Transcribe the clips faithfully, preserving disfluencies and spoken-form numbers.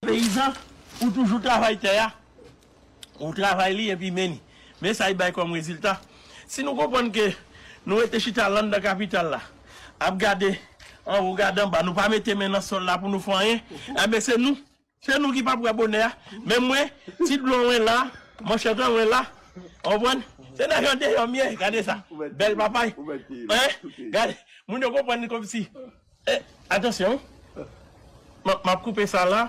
peyizan, ou toujou travay tè a. Ou travay li epi men li. Men sa li bay kòm rezilta. Si nou konprann ke nou rete chita la anndan kapital la, ap gade anwo, gade anba, nou pa mete men nan sòl la pou nou fè anyen, enben se nou. Se nou ki p ap wè bonè a. Men mwen, ti dlo mwen la, manchèt mwen la. Ou konprann? Se nan jan deyò m ye, gade sa. Bèl papay. Hein? Gade. Moun yo konprann li kòmsi. Eh, atansyon. M ap, m ap koupe sa la.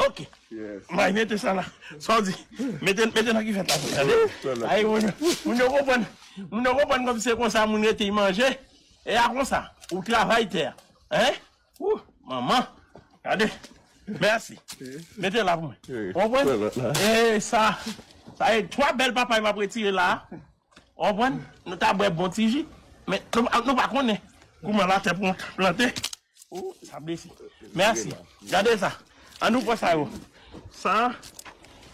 Ok. M a mete sa la. Sa w di? Mete, mete nan kifèt la. Gade. Ay, moun, moun yo konprann. Moun yo konprann kòmsi se konsa moun rete, y manje. E a konsa. Ou travay tè a. Hein? Ou, manman. Gade. Mèsi. Mete la pou mwen. Ou konprann? E sa. Sa e twa bèl papay m ap retire la. Ou konprann? Nou ta bwè bon ti ji, men nou, nou pa konnen kouman latè pou plante. Ou, sa blese. Mèsi. Gade sa. An nou pran sa yo. Sa,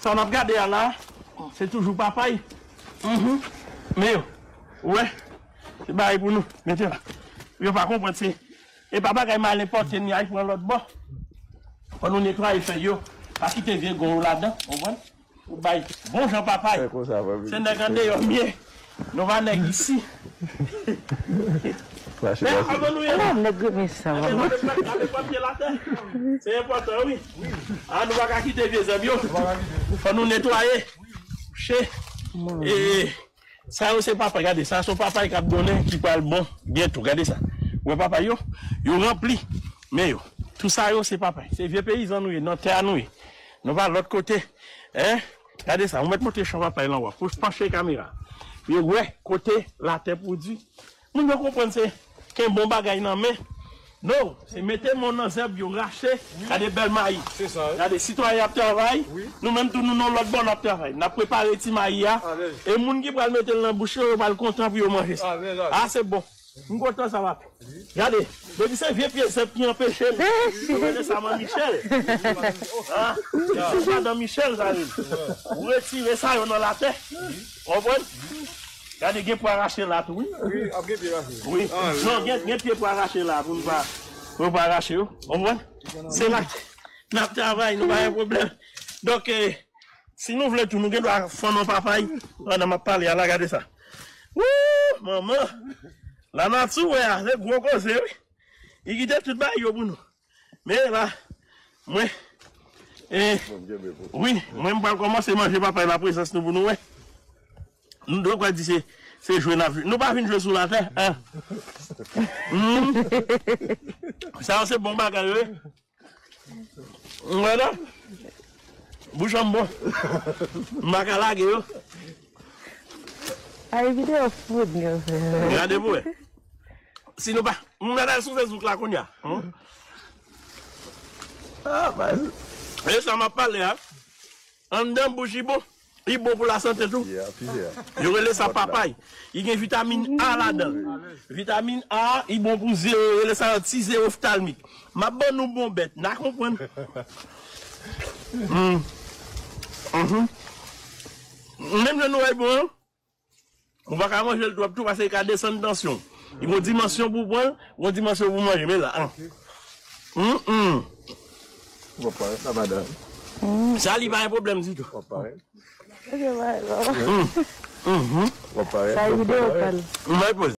sa n ap gade a la, se toujou papay. Mhm. Men yo, ou wè, se bagay pou nou. Mete la. Yo pa konprann se, e pa bagay mal enpòte ni al pran lòt bò. Fò nou netwaye fèy yo. Pa kite vye gon yo ladan, ou konprann? Ou bay bon jan papay. Se nèg andeyò m ye. Nou pa nèg isi. Men avan nou ye la. Nèg renmen sa. Gade papye latè. Se enpòtan, wi. A, nou pa ka kite vye zèb yo. Fò nou netwaye. Che. E, sa yo se papay, gade. Sa se yon papay k ap donnen, ki pral bon byento. Gade sa. Ou wè papay yo? Yo ranpli. Men yo. Tout sa yo se papay. Se vye peyizan nou ye, nan tè a nou ye. Nou pa lòt kote. Hein? Gade sa, ou mèt monte chan papay lan w a. Pou panche kamera. Yo wè kote latè pwodui. Moun yo konprann se kenbe yon bagay nan men. Non, se mete men w nan zèb yo, rache. Gade bèl mayi. Se sa, wi. Gade sitwayen ap travay. Wi. Nou menm tou nou nan lòt bò n ap travay. N ap prepare ti mayi a. Alèz. E moun ki pral mete l nan bouch yo, yo pral kontan pou yo manje sa. Alèz, alèz. A, se bon. M kontan sa, papa. Gade, depi se vye pye sèp ki anpeche m. Yo rele sa manman Michel. Ah, se madan Michel sa rele. Ou retire sa yo nan latè. Ou konprann? Gade, gen pwa rache la tou, wi. Wi, ap gen pye rache. Wi. Non, gen, gen pye pwa rache la pou nou pa, pou nou pa rache yo. Ou konprann? Se la n ap travay, nou pa gen pwoblèm. Donk, eh, si nou vle tou, nou gen dwa fann yon papay. Pandan m ap pale a la, gade sa. Wouuup, manman. Lanati, wè a, se gwo koze, wi. Li kite tout bagay yo pou nou. Men la, mwen, eh, wi, mwen m pral kòmanse manje papay la prezans nou pou nou wè. Nou dwe kwè di se, se jwe n ap jwe. Nou pa vin jwe sou latè, hein? Hmm. Sa yo se bon bagay, wi. Mwen la. Bouch an m bon. M pa ka lage yo. Ay, videyo fout, yo. Gade pou wè. Si nou pa, m gade sou Facebook la kounye a. Hmm? Ah, bay. E sa m ap pale a. Anndan bouch li bon. Li bon pou lasante tou. Yeah, pizza. Yo rele sa papay. Li gen vitamin A ladan l. Vitamin A, li bon pou zye yo. Yo rele sa anti-zye oftalmik. M ap ban nou bon bèt. N a konprann. Hmm. Mhm. Menm jan nou wè l bon an, ou pa ka manje l twòp tou paske li ka desann tansyon. Li gon dimansyon pou w pran l, gon dimansyon pou w manje. Men la, an. Hum, hum. W ap parèt la, madanm. Sa li pa gen pwoblèm ditou. W ap parèt. Ok, bye, bye. Hum. Mhm. W ap parèt. Sa videyo pa l. Mwen poze.